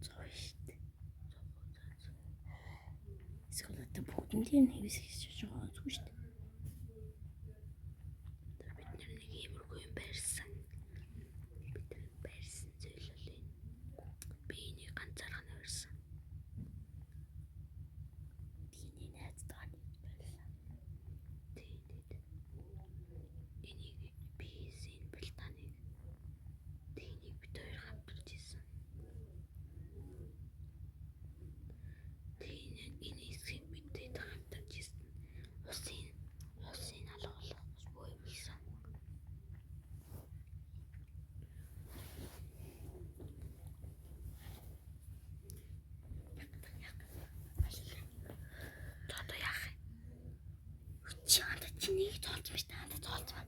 100 шүү дээ. 100. Эсвэл одоо бүгдэн дээр нь хэвс хийж байгаа онцгүй шүү дээ. Одоо бид нар нэг иймэрхүү юм барьсан. Бид нар барьсан зүйл бол энэ. Би энийг ганцаарх нь барьсан. Тиний найзтайгаа нэг барьсан. Тийм. Энийг би хийсэн энэ бэлтаныг. Тэнийг бид хоёр хамтарч хийсэн. Тийм энэ хэсгийг бид хэд хамтарч хийсэн. Усын алга болох гэж боо юмсан. За одоо яах юм? Чи анда чи нэг зоолцсон шүү дээ. Анда зоолцсон.